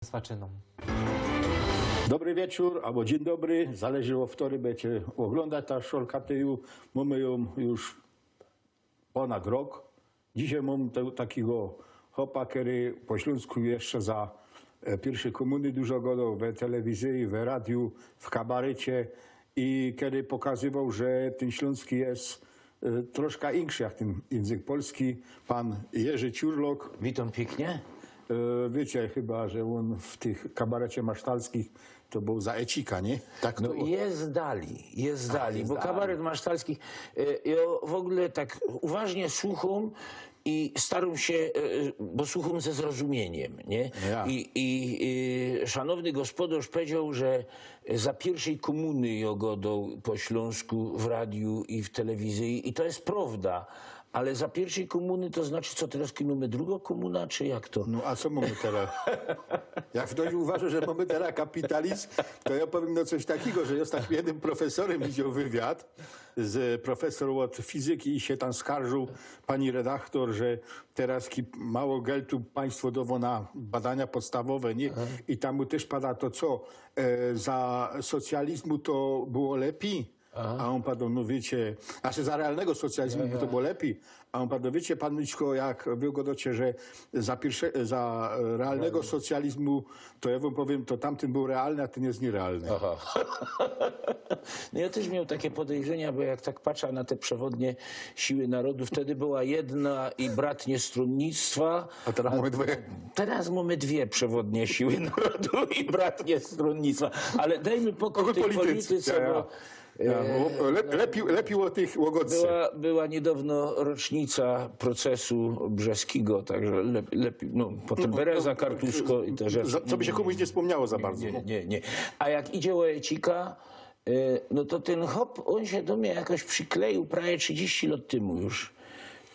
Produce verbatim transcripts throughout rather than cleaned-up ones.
Swaczynōm. Dobry wieczōr abo dziyń dobry, zależy ô wtory bydziecie ôglōndać ta szolka tyju. Mōmy jōm już pōnad rok. Dzisiej mōm te, takigo chopa, kery po ślōnsku jeszcze za e, piyrwszyj kōmuny dużo godoł we telewizyji, we radiu, w kabarecie i kery pokazywoł, że tyn ślōnski je e, troszka inkszy jak tyn jynzyk polski. Pan Jerzy Ciurlok. Witōm piyknie. E, wiycie chyba, że ôn w tych kabarecie masztalskich to bōł za Ecika, nie? Tak to... No, je dalij, je dalij, bo kabaret masztalski, e, jo w ogōle tak uważnie słuchōm i starōm sie, e, bo słuchōm ze zrozumiyniym, nie? Ja. I, i, i szanowny gospodŏrz powiedzioł, że za piyrwszyj kōmuny jo godoł po ślōnsku w radiu i w telewizyji i to je prowda. Ale za piyrwszyj kōmuny to znaczy co, teroz mōmy drugõ kōmuna, czy jak to? No a co mōmy teroz? Jak ftoś uważŏ, że mōmy teroz kapitalizm, to jo powiym no coś takigo, że jo z takim jednym profesorym widzioł wywiad z profesor ôd fizyki i sie tam skarżōł pani redaktor, że teroz ki-, mało geltu państwo dŏwŏ na badania podstawowe, nie? I tam mu tyż pada to, co e, za socjalizmu to było lepij? A ôn padoł, no wiycie, znaczy za realnego socjalizmu to było lepij. A ôn padoł, wiycie, pan Mićko, jak wy godocie, że za piyrwsze, za e, realnego socjalizmu, to jo wōm powiym, to tamtyn bōł realny, a tyn je nierealny. Aha. No jo tyż mioł takie podejrzenia, bo jak tak patrza na te przewodnie siły narodu, wtedy była jedna i bratnie strōnnictwa. A teroz mōmy dwie. Teroz mōmy dwie przewodnie siły narodu i bratnie strōnnictwa. Ale dejmy pokōj tyj polityce, bo Ja, no, le-, lepij, lepij ô tych łagodce. Była, była niydŏwno rocznica procesu brzeskigo, tak że lep-, lepij, no, potym Bereza, Kartusko i te rzeczy. Za, co by sie kōmuś niy spōmniało za bardzo. Niy, niy, niy. A jak idzie ô Ecika, e, no to tyn chop, ôn sie do mie jakoś przykleiōł prawie trzidziści lot tymu już.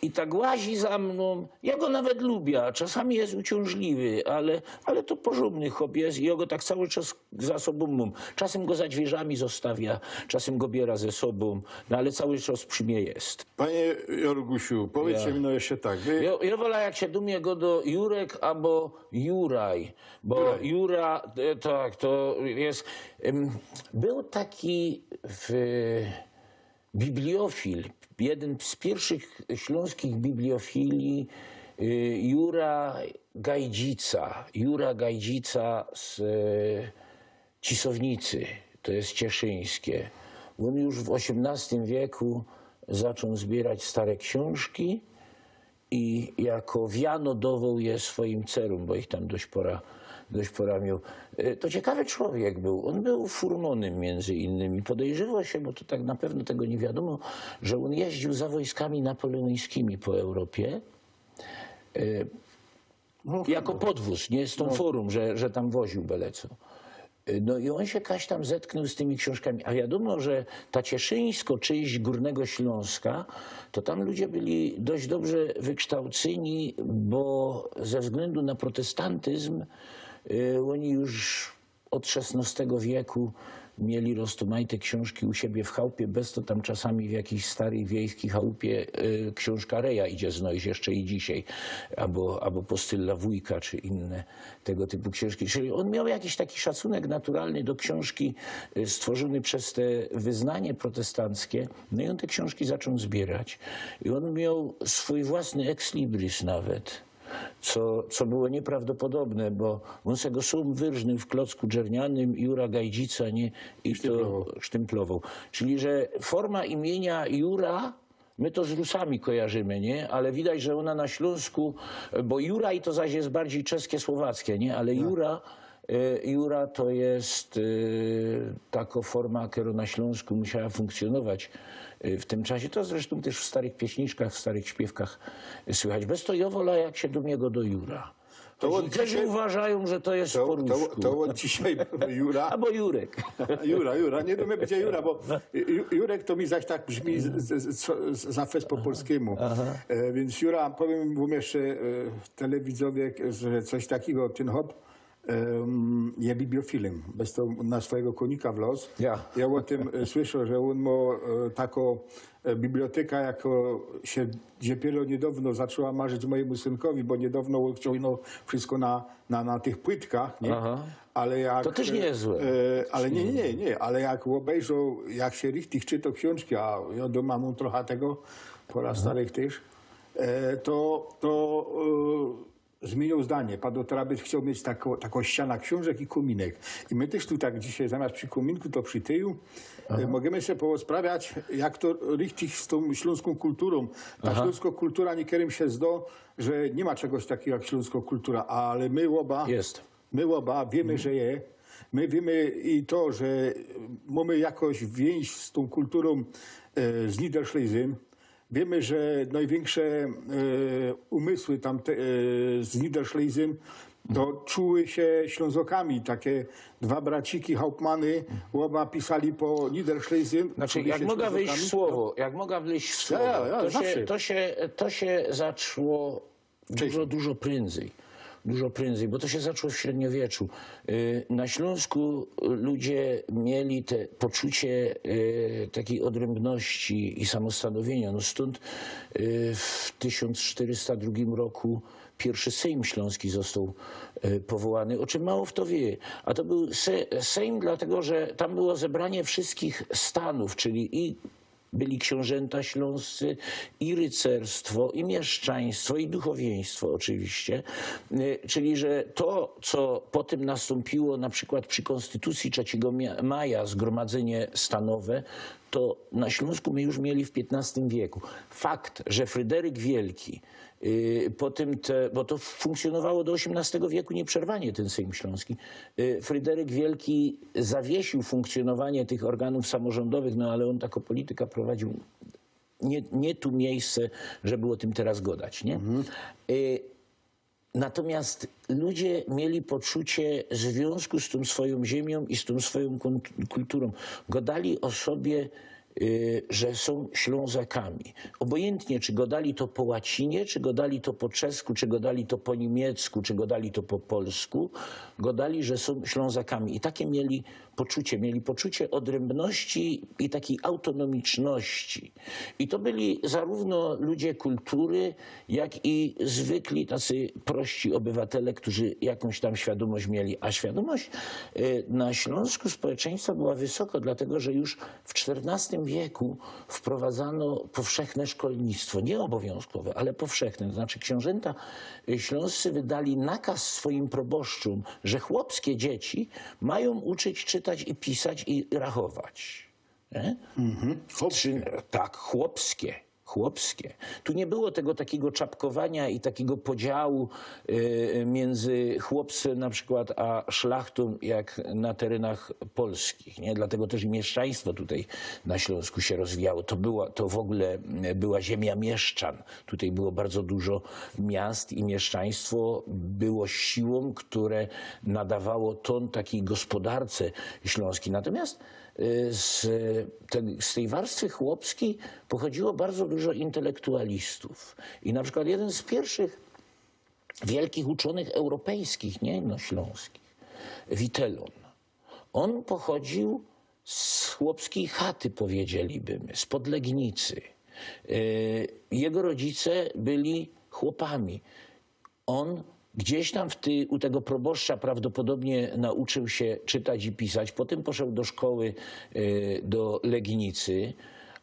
I tak łazi za mnōm. Jo go nawet lubia, czasami je uciōnżliwy, ale, ale to porzōndny chop je i jo go tak cały czas za sobōm mōm. Czasym go za dwiyrza zostawia, czasym go biera ze sobōm, no ale cały czas przi mie je. Panie Jorgusiu, powiydzcie mi no jeszcze tak. Wy... Jo, jo wola, jak sie do mie godo Jurek abo Juraj, bo Juraj. Jura, e, tak, to je, em, bōł taki w Bibliofil, jedyn z piyrwszych ślōnskich bibliofili, y, Jura Gajdzica. Jura Gajdzica z, y, Cisownicy, to je cieszyńskie. Ôn już w ôziymnŏstym wieku zaczōn zbiyrać stare ksiōnżki i jako wiano dowoł je swojim cerōm, bo ich tam dość pora, dość pora mioł. E, to ciekawy człowiek bōł. Ôn bōł furmōnym miyndzy innymi. Podejrzywo sie, bo to tak na pewno tego niy wiadōmo, że ôn jeździōł za wojskami napoleōńskimi po Europie. E, jako podwōz, nie? Z tōm forōm, że, że tam woziōł bele co. No i ôn sie kaś tam zetknōł z tymi ksiōnżkami. A wiadōmo, że ta cieszyńsko czynść Gōrnego Ślōnska, to tam ludzie byli dość dobrze wykształcyni, bo ze wzglōndu na protestantyzm, y, ôni już ôd szesnŏstego wieku mieli roztōmajte ksiōnżki u siebie w chałupie, bez to tam czasami w jakijś staryj wiejskij chałupie, y, ksiōnżka Reja idzie znojś jeszcze i dzisiej, abo, abo Postyla Wujka, czy inne tego typu ksiōnżki. Czyli ôn mioł jakiś taki szacunek naturalny do ksiōnżki, y, stworzōny przez te wyznanie protestanckie. No i ôn te ksiōnżki zaczōn zbiyrać. I ôn mioł swōj własny ex libris nawet, co, co było niyprawdopodobne, bo ôn se go sōm wyrżnōł w klocku drzewnianym, Jura Gajdzica, nie? I to sztymplowoł. Czyli, że forma imiynia Jura, my to z Rusami kojarzymy, nie? Ale widać, że ôna na Ślōnsku, bo Juraj to zaś je bardzij czeskie, słowackie, nie? Ale Jura, e, Jura to je, e, takŏ forma, kerŏ na Ślōnsku musiała fōnkcjōnować, e, w tym czasie. To zresztōm tyż w starych pieśniczkach, w starych śpiywkach słychać. Bez to jo wolã, jak sie do niego do Jura. To ôn... Niektórzy uważajōm, że to je po rusku. To, to, to ôn dzisiej Jura. Abo Jurek. Jura, Jura. Niy, to mie bydzie Jura, bo Ju-, Jurek to mi zaś tak brzmi z, z, z, co, z, za fest po polskimu. Aha. E, więc Jura, powiym wōm jeszcze, e, telewidzowie, że coś takigo, tyn chop, em, je bibliofilym, bez to na swojigo kōnika wloz. Ja. Ja ô tym e, słyszoł, że ôn mŏ e, takõ e, biblioteka, jako sie dopiyro niydŏwno zaczła marzić mojymu synkowi, bo niydŏwno ôn ściōngnōł wszystko na, na, na tych płytkach, nie? Aha. Ale jak, To tyż niy je złe. E, ale niy, niy, niy, niy, ale jak ôbejrzoł, jak sie richtig czytŏ ksiōnżki, a jŏ dōma mōm trocha tego, pora starych tyż, e, to, to e, zmiynioł zdanie. Pado, teroz bych chcioł mieć takõ, takõ ściana ksiōnżek i kōminek. I my tyż tu tak dzisiej zamiast przi kōminku, to przi tyju e, możymy sie porozprawiać, jak to richtig z tōm ślōnskōm kulturōm. Ta ślōnskŏ kultura niykerym sie zdŏ, że niy ma czegoś takigo jak ślōnskŏ kultura, ale my ôba Jest. My ôba wiymy, że je. My wiymy i to, że mōmy jakoś wiynś z tōm kulturōm e, z Niederschlesien. Wiymy, że nojwiynksze e, umysły tam te, e, z Niederschlesien to czuły sie Ślōnzokami. Take dwa braciki Hauptmany, ôba pisali po Niederschlesien. Znaczy, czuli jak sie mogę wejść w Ślōnzokami. słowo, jak mogę wejść w słowo, Ja, ja, to, zawsze. się, to, się, to się zaczło dużo, dużo prędzej. Dużo prędzej, bo to się zaczło w średniowieczu. Y, Na Śląsku ludzie mieli te poczucie y, takiej odrębności i samostanowienia. No stąd y, w tysiąc czterysta drugim roku pierwszy Sejm Śląski został y, powołany, o czym mało kto wie. A to był se, Sejm dlatego, że tam było zebranie wszystkich stanów, czyli i byli książęta śląscy, i rycerstwo, i mieszczaństwo, i duchowieństwo oczywiście. Y, Czyli, że to, co potem nastąpiło na przykład przy Konstytucji trzeciego mia- maja, zgromadzenie stanowe, to na Śląsku my już mieli w piętnastym wieku. Fakt, że Fryderyk Wielki y, po tym, te, bo to funkcjonowało do osiemnastego wieku nieprzerwanie, ten Sejm Śląski. Y, Fryderyk Wielki zawiesił funkcjonowanie tych organów samorządowych, no ale on taką politykę prowadził. Nie, nie tu miejsce, żeby o tym teraz gadać, nie? Y, Natomiast ludzie mieli poczucie związku z tą swoją ziemią i z tą swoją kun- kulturą. Gadali o sobie, y, że są Ślązakami. Obojętnie, czy gadali to po łacinie, czy gadali to po czesku, czy gadali to po niemiecku, czy gadali to po polsku, gadali, że są Ślązakami. I takie mieli poczucie, mieli poczucie odrębności i takiej autonomiczności. I to byli zarówno ludzie kultury, jak i zwykli tacy prości obywatele, którzy jakąś tam świadomość mieli. A świadomość y, na Śląsku społeczeństwa była wysoko, dlatego że już w czternastym wieku wprowadzano powszechne szkolnictwo, nie obowiązkowe, ale powszechne. To znaczy książęta y, śląscy wydali nakaz swoim proboszczom, że chłopskie dzieci mają uczyć czytać i pisać i rachować. Nie? Chłopskie. Czy- Tak, chłopskie. Chłopskie. Tu nie było tego takiego czapkowania i takiego podziału y, między chłopstwem na przykład a szlachtą jak na terenach polskich. Nie? Dlatego też i mieszczaństwo tutaj na Śląsku się rozwijało. To, była, to w ogóle była ziemia mieszczan. Tutaj było bardzo dużo miast i mieszczaństwo było siłą, które nadawało ton takiej gospodarce śląskiej. Natomiast y, z, ten, z tej warstwy chłopskiej pochodziło bardzo dużo intelektualistów. I na przykład jeden z pierwszych wielkich uczonych europejskich, nie no śląskich, Witelon, on pochodził z chłopskiej chaty, powiedzielibyśmy, spod Legnicy. Y, Jego rodzice byli chłopami. On gdzieś tam w ty, u tego proboszcza prawdopodobnie nauczył się czytać i pisać. Potem poszedł do szkoły y, do Legnicy,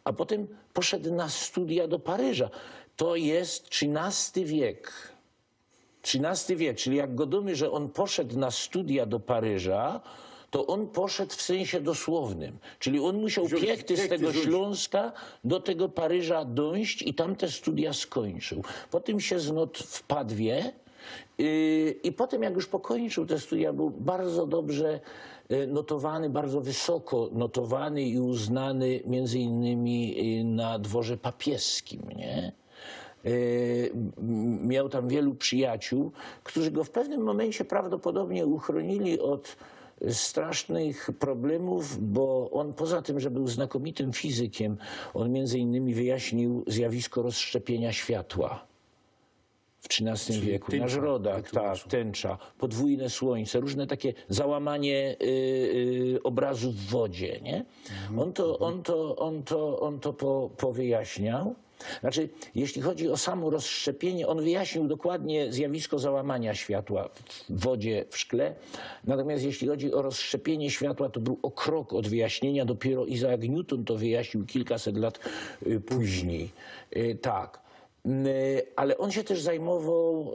a potem poszedł na studia do Paryża. To jest trzynasty wiek. Trzynasty wiek, czyli jak gadamy, że on poszedł na studia do Paryża, to on poszedł w sensie dosłownym. Czyli on musiał Wziął piechty z piechty tego wziąć. Śląska do tego Paryża dojść i tam te studia skończył. Potem się znot w Padwie yy, i potem jak już pokończył te studia, był bardzo dobrze yy, notowany, bardzo wysoko notowany i uznany między innymi yy, na dworze papieskim, nie? E, m- Miał tam wielu przyjaciół, którzy go w pewnym momencie prawdopodobnie uchronili od strasznych problemów, bo on poza tym, że był znakomitym fizykiem, on między innymi wyjaśnił zjawisko rozszczepienia światła. w trzynastym wieku, na żrodach, tak, tęcza, podwójne słońce, różne takie załamanie y, y, obrazu w wodzie, nie? On to, on, to, on to, on to po, powyjaśniał. Znaczy, jeśli chodzi o samo rozszczepienie, on wyjaśnił dokładnie zjawisko załamania światła w wodzie, w szkle. Natomiast jeśli chodzi o rozszczepienie światła, to był o krok od wyjaśnienia. Dopiero Isaac Newton to wyjaśnił kilkaset lat y, później. Y, tak. Y, ale on się też zajmował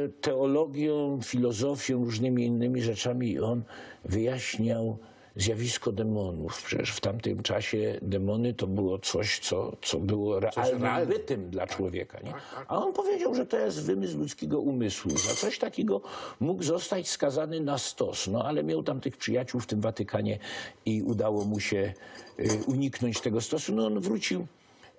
y, teologią, filozofią, różnymi innymi rzeczami i on wyjaśniał zjawisko demonów. Przecież w tamtym czasie demony to było coś, co, co było realnym realne. Bytym dla człowieka. Nie? A on powiedział, że to jest wymysł ludzkiego umysłu. Za coś takiego mógł zostać skazany na stos. No ale miał tam tych przyjaciół w tym Watykanie i udało mu się y, uniknąć tego stosu. No on wrócił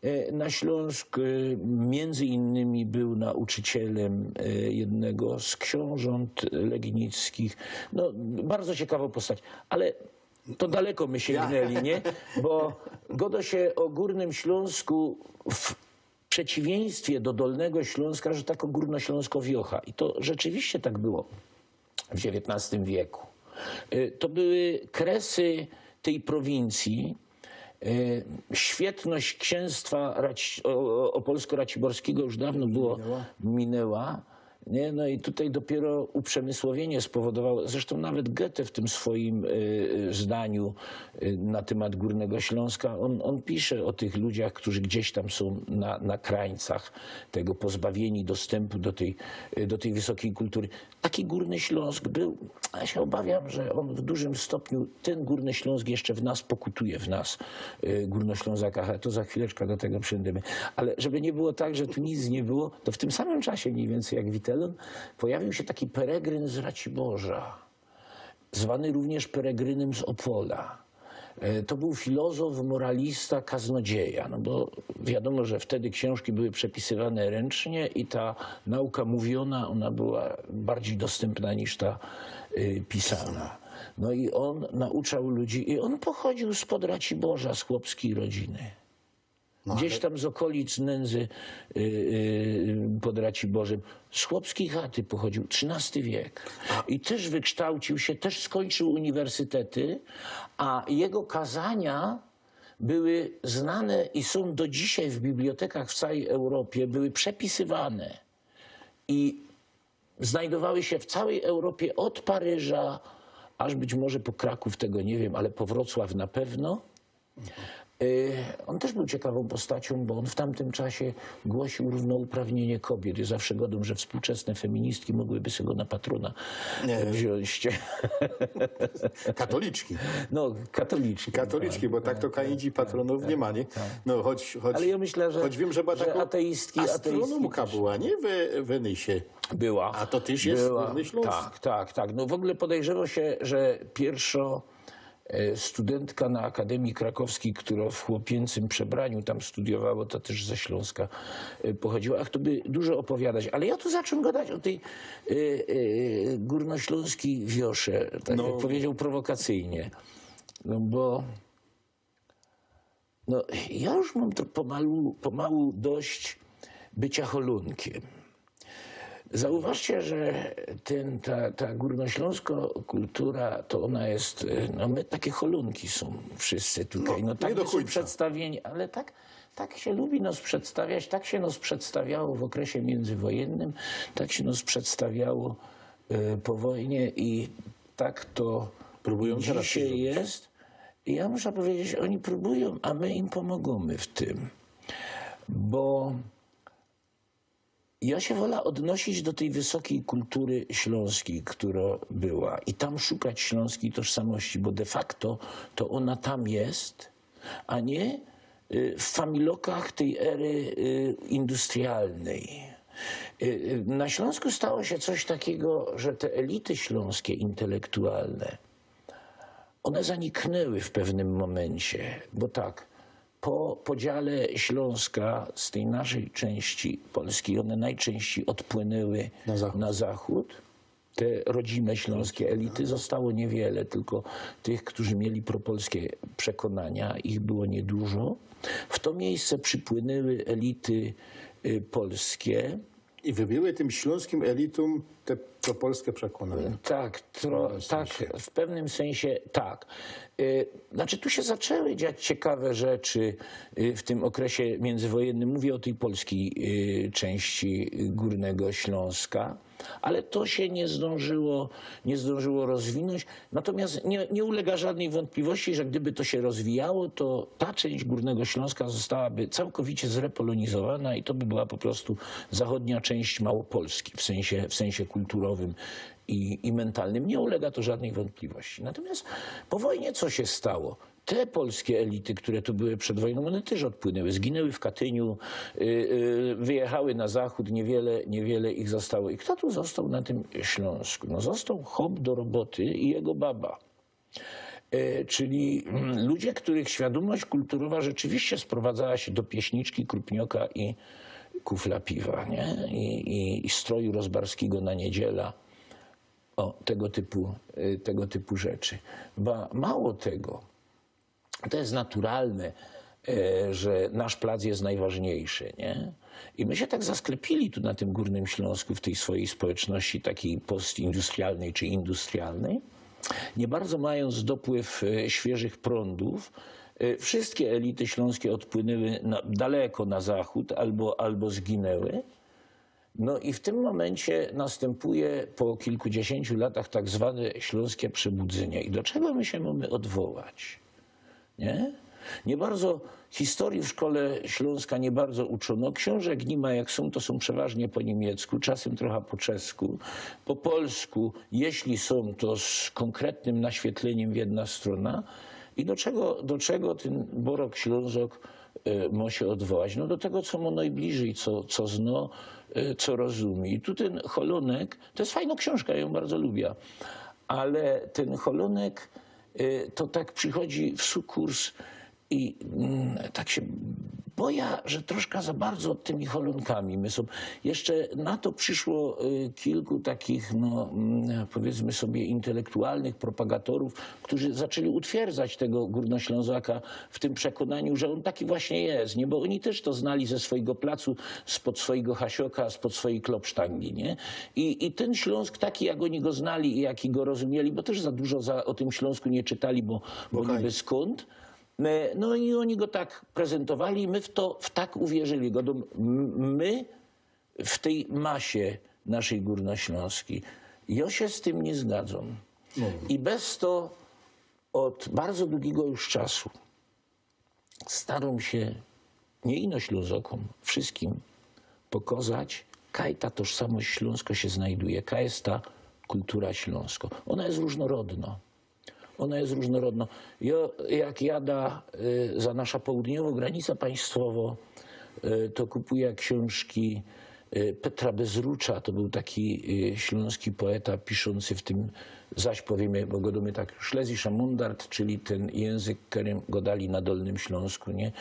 e, na Śląsk. E, Między innymi był nauczycielem e, jednego z książąt legnickich. No, bardzo ciekawą postać, ale to daleko my sięgnęli, nie? Bo godo się o Górnym Śląsku w przeciwieństwie do Dolnego Śląska, że tak o górnośląskowiocha. I to rzeczywiście tak było w dziewiętnastym wieku. Y, To były kresy tej prowincji. Y, Świetność księstwa Raci- o- o- opolsko-raciborskiego już dawno było minęła. Nie? No i tutaj dopiero uprzemysłowienie spowodowało, zresztą nawet Goethe w tym swoim y, y, zdaniu y, na temat Górnego Śląska, on, on pisze o tych ludziach, którzy gdzieś tam są na, na krańcach tego, pozbawieni dostępu do tej, y, do tej wysokiej kultury. Taki Górny Śląsk był. Ja się obawiam, że on w dużym stopniu, ten Górny Śląsk jeszcze w nas pokutuje, w nas, y, Górnoślązakach, ale to za chwileczkę do tego przejdziemy. Ale żeby nie było tak, że tu nic nie było, to w tym samym czasie mniej więcej jak Witelon pojawił się taki Peregryn z Raciborza, zwany również Peregrynem z Opola. E, To był filozof, moralista, kaznodzieja, no bo wiadomo, że wtedy książki były przepisywane ręcznie i ta nauka mówiona, ona była bardziej dostępna niż ta y, pisana. No i on nauczał ludzi, i on pochodził spod Raciborza, z chłopskiej rodziny. Gdzieś tam z okolic Nędzy y, y, pod Raciborzem. Z chłopskiej chaty pochodził, trzynasty wiek. I też wykształcił się, też skończył uniwersytety, a jego kazania były znane i są do dzisiaj w bibliotekach w całej Europie, były przepisywane i znajdowały się w całej Europie od Paryża aż być może po Kraków, tego nie wiem, ale po Wrocław na pewno. Y, On też był ciekawą postacią, bo on w tamtym czasie głosił równouprawnienie kobiet. Ja zawsze godam, że współczesne feministki mogłyby sobie go na patrona wziąć. Katoliczki. No, katoliczki. Katoliczki, bo tak to kaindziej patronów nie ma, nie? No, choć, choć, Ale ja myślę, że, choć wiem, że była że taka ateistki, astronomka ateistki była, nie? We, we Nysie. Była. A to też jest Była. Górny Śląsk. Tak, tak, tak. No w ogóle podejrzewa się, że pierwszo e, studentka na Akademii Krakowskiej, która w chłopięcym przebraniu tam studiowała, to też ze Śląska e, pochodziła. Ach, to by dużo opowiadać, ale ja tu zaczął gadać o tej e, e, górnośląskiej wiosze, tak No. Jak powiedział prowokacyjnie. No bo no, ja już mam to pomału, pomału dość bycia holunkiem. Zauważcie, że ten, ta, ta górnośląska kultura, to ona jest, e, no my takie holunki są wszyscy tutaj. No, tak nie do są końca. Przedstawieni, ale tak, tak się lubi nas przedstawiać, tak się nas przedstawiało w okresie międzywojennym, tak się nas przedstawiało e, po wojnie i tak to Próbują teraz dzisiaj coś zrobić. Jest. I ja muszę powiedzieć, oni próbują, a my im pomagamy w tym. Bo ja się wolę odnosić do tej wysokiej kultury śląskiej, która była, i tam szukać śląskiej tożsamości, bo de facto to ona tam jest, a nie y, w familokach tej ery y, industrialnej. Y, y, Na Śląsku stało się coś takiego, że te elity śląskie intelektualne, one zaniknęły w pewnym momencie, bo tak, po podziale Śląska z tej naszej części Polski, one najczęściej odpłynęły Na zachód. Na zachód. Te rodzime śląskie elity, zostało niewiele, tylko tych, którzy mieli propolskie przekonania, ich było niedużo. W to miejsce przypłynęły elity y, polskie. I wybiły tym śląskim elitóm te propolskie przekōnania. Tak, tro, tak, w pewnym sensie tak. Y, Znaczy, tu się zaczęły dziać ciekawe rzeczy y, w tym okresie międzywojennym. Mówię o tej polskiej y, części Górnego Śląska, ale to się nie zdążyło, nie zdążyło rozwinąć. Natomiast nie, nie ulega żadnej wątpliwości, że gdyby to się rozwijało, to ta część Górnego Śląska zostałaby całkowicie zrepolonizowana i to by była po prostu zachodnia część Małopolski w sensie, w sensie kulturowym i, i mentalnym. Nie ulega to żadnej wątpliwości. Natomiast po wojnie co się stało? Te polskie elity, które tu były przed wojną, one też odpłynęły, zginęły w Katyniu, y, y, wyjechały na zachód, niewiele, niewiele ich zostało. I kto tu został na tym Śląsku? No, został chłop do roboty i jego baba. E, czyli mm, ludzie, których świadomość kulturowa rzeczywiście sprowadzała się do pieśniczki, krupnioka i kufla piwa, nie? I, i, i stroju rozbarskiego na niedziela. O, tego typu, y, tego typu rzeczy. Ba, mało tego, to jest naturalne, e, że nasz plac jest najważniejszy, nie? I my się tak zasklepili tu na tym Górnym Śląsku, w tej swojej społeczności takiej postindustrialnej czy industrialnej, nie bardzo mając dopływ e, świeżych prądów, e, wszystkie elity śląskie odpłynęły na, daleko na zachód albo, albo zginęły. No i w tym momencie następuje po kilkudziesięciu latach tak zwane śląskie przebudzenie. I do czego my się mamy odwołać? Nie? Nie bardzo, historii w szkole Śląska nie bardzo uczono. Książek nie ma, jak są, to są przeważnie po niemiecku, czasem trochę po czesku, po polsku, jeśli są, to z konkretnym naświetleniem w jedna strona. I do czego, do czego ten Borok Ślązok e, może się odwołać? No do tego, co mu najbliżej, co, co zno, e, co rozumie. I tu ten Holonek, to jest fajna książka, ja ją bardzo lubię, ale ten Holonek e, to tak przychodzi w sukurs i mm, tak się boję, że troszkę za bardzo tymi Holonkami my są. Jeszcze na to przyszło y, kilku takich, no, mm, powiedzmy sobie, intelektualnych propagatorów, którzy zaczęli utwierdzać tego Górnoślązaka w tym przekonaniu, że on taki właśnie jest, nie? Bo oni też to znali ze swojego placu, spod swojego hasioka, spod swojej klopsztangi, nie? I, i ten Śląsk taki, jak oni go znali i jaki go rozumieli, bo też za dużo za, o tym Śląsku nie czytali, bo, bo niby skąd. E, no i oni go tak prezentowali, my w to w tak uwierzyli. Godōm, m- my w tej masie naszej górnośląskiej. Ja się z tym nie zgadzam. I bez to od bardzo długiego już czasu starōm się nie ino Ślązokōm, wszystkim pokazać, kaj ta tożsamość śląsko się znajduje, kaj jest ta kultura śląsko. Ona jest różnorodna. Ona jest różnorodna. Ja, jak jada y, za nasza południowa granica państwowo, y, to kupuję książki y, Petra Bezrucza. To był taki y, śląski poeta piszący w tym, zaś powiemy, bo godōmy tak, Schlesischer Mundart, czyli ten język, którym godali na Dolnym Śląsku, nie?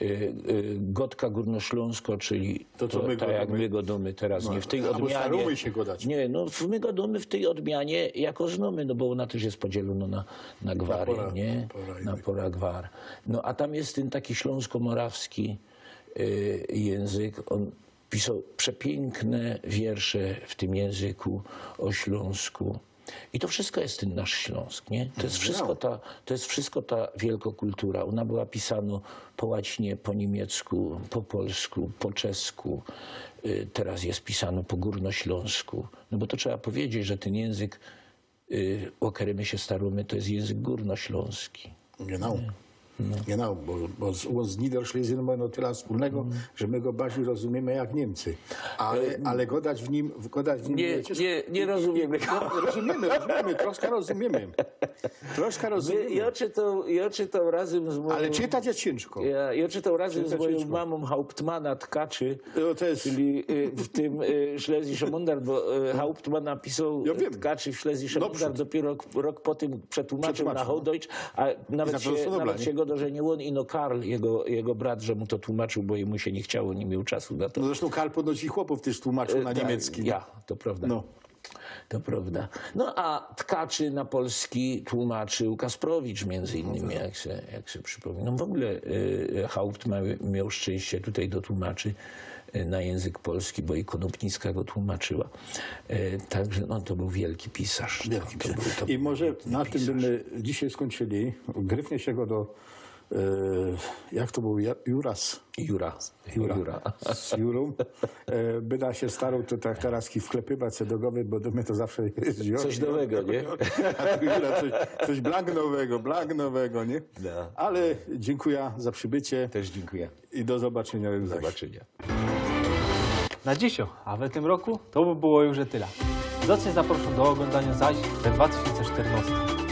Y, y, Godka Górnośląsko, czyli to, co to, my tak jak godōmy. My godōmy teraz, no, nie w tej odmianie. Staramy się godać. Nie, no my godōmy w tej odmianie, jako znōmy, no bo ona też jest podzielona na, na gwary, na pora, nie? Na pora, na pora gwar. No a tam jest ten taki śląsko-morawski y, język. On pisał przepiękne wiersze w tym języku o Śląsku. I to wszystko jest ten nasz Śląsk, nie? To jest wszystko ta, to jest wszystko ta wielka kultura. Ona była pisana po łacinie, po niemiecku, po polsku, po czesku. Y, Teraz jest pisana po górnośląsku. No bo to trzeba powiedzieć, że ten język, y, o który my się staramy, to jest język górnośląski. Genau. Genau, bo, bo z, z Niederschlesien mamy no tyle wspólnego, że my go bardziej rozumiemy jak Niemcy. Ale, ale godać w nim, godać w nim Nie, nie, nie rozumiemy. No, rozumiemy, rozumiemy, troszkę rozumiemy. Troszkę rozumiemy. Ja czytał, ja czytał razem z moją... Ale czytać jest ciężko. Ja, ja czytał razem z moją mamą Hauptmana Tkaczy, No, to jest- czyli y, w tym y, Schlesische Mundart, bo y, Hauptmann napisał Ja wiem. Tkaczy w Schlesische Mundart Dobrze. Dopiero rok, rok po tym przetłumaczył na Przetłumaczył. Hochdeutsch, a nawet za to się, dostał Nobla, nawet nie? się godo, że nie on, ino Karl, jego, jego brat, że mu to tłumaczył, bo jemu się nie chciało, nie miał czasu na to. No zresztą Karl ponoć i chłopów też tłumaczył na Tak, niemiecki. Ja, to prawda. No. To prawda. No a Tkaczy na polski tłumaczył Kasprowicz między innymi, jak się, jak się przypominam. W ogóle y, Hauptmann miał szczęście tutaj do tłumaczy. e, na jynzyk polski, bo i Konopnicka go tłumaczyła. E, Także no, to bōł wielki pisŏrz. Wielki To bōł- to I bōł może wielki na tym pisŏrz. bymy dzisiej skōńczyli. Gryfnie sie go do... E, jak to bōł? Ja- Juras. Jura. Jura. Jura. Z Jurą. E, byda sie staroł to tak teroz wklepywać se do gowy, bo do mie to zawsze je... Coś nowego, nie? A tu Jura coś, coś blank nowego, blank nowego, nie? No. Ale dziynkuja za przibycie Tyż dziynkuja. i do zobaczyniŏ już Do zaś. Zobaczyniŏ. Na dzisiej, a w tym roku to by było już tyle. Zacnie zaprŏszōm do ôglōndaniŏ zaś we dwa tysiōnce sztyrnŏstym.